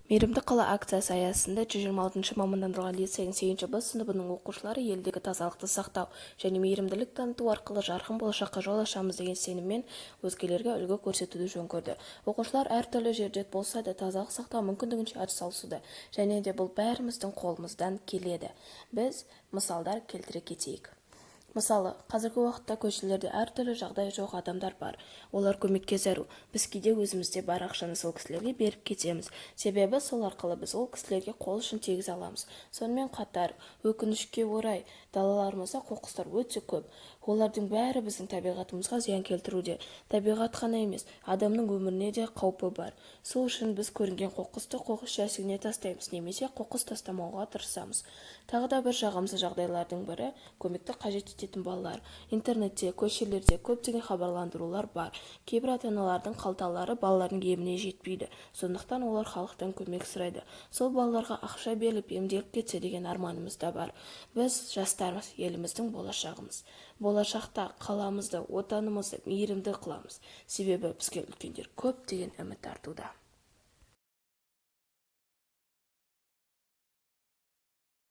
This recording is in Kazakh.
Мейірімді қала акциясы аясында 126-шы мамандандырылған лицейдің 8 «Б» сыныбының оқушылары елдегі тазалықты сақтау және мейірімділік таныту арқылы жарқын болашаққа жол ашамыз деген сеніммен өзгелерге үлгі көрсетуді жөн көрді. Оқушылар әр түрлі жерде болса да, тазалық сақтауға мүмкіндігінше атсалысуда және де бұл бәріміздің қолымыздан келеді. Біз мысалдар келтіре кетейік. Мысалы, қазіргі уақытта көшелерде әртүрлі жағдайы жоқ адамдар бар. Олар көмекке зәру. Біз кейде өзімізде бар ақшаны сол кісілерге беріп кетеміз. Себебі сол арқылы біз ол кісілерге қол ұшын тигізе аламыз. Сонымен қатар, өкінішке орай, далаларымызда қоқыстар өте көп. Олардың бәрі біздің табиғатымызға зиян келтіруде. Табиғат қана емес, адамның өміріне де қаупі бар. Сол үшін біз көрінген қоқысты қоқыс жәшігіне тастаймыз немесе қоқыс тастамауға тырысамыз. Тағы да бір жағымсыз жағдайлардың бірі – көмекті қажет ететін балалар. Интернетте, көшелерде көптеген хабарландырулар бар. Кейбір ата-аналардың қалталары балаларының еміне жетпейді. Сондықтан олар халықтан көмек сұрайды. Сол балаларға ақша беріліп, емделіп кетсе деген арманымыз да бар. Біз жастармыз, еліміздің болашағымыз. Болашақта қаламызды, отанымызды мейірімді қыламыз. Себебі бізге үлкендер көптеген үміт артуда.